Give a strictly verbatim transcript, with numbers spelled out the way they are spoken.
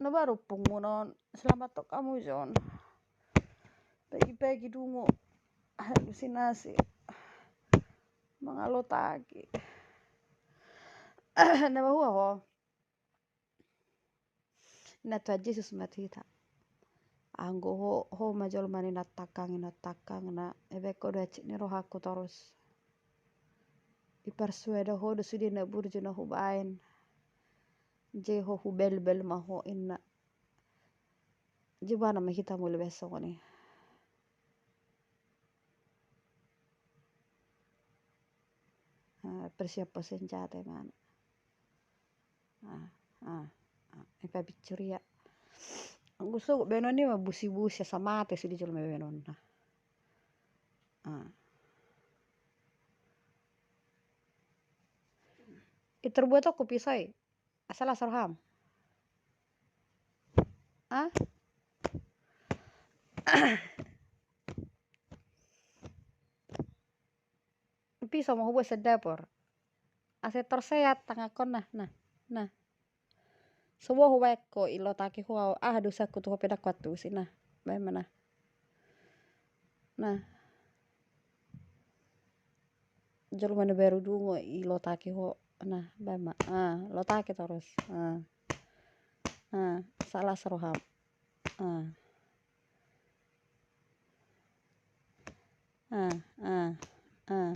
Na baru punggunon, selamat tok hamu jon. Pagi-pagi dungo halusinasi mangalotaki. Na bahua ho? Na Tuhan Jesus ma tu hita. Anggo ho, ho ma jolma ni na tangkang, i na tangkang na, ebe ko do acit ni rohangku torus. Iparsuada ho do sude na burju na hubaen. Jei ho hubelbel ma ho inna. Jei bona ma hita muli besok ni. Ah, persiapan senjata mana? Ah, ah, ah, ipa bicuria. Anggo so baenon i ma busi-busi asa mate sude jolma baenonna. Ah. Iterbuat ho ku pisai. Asal asal ham. Ah? Pisau ma hubuat sian dapur. Asa terseat tangankon na, na, na. Sobo hubaen ho ilotaki ho au, aha dosaku tu ho pe dang huantusi na. Baen ma na. Na. Jolma na baru dungo ilotaki ho. Na, baen ma. Ah, lotaki torus. Ah. Ah, salah saroham. Ah. Ah, ah, ah.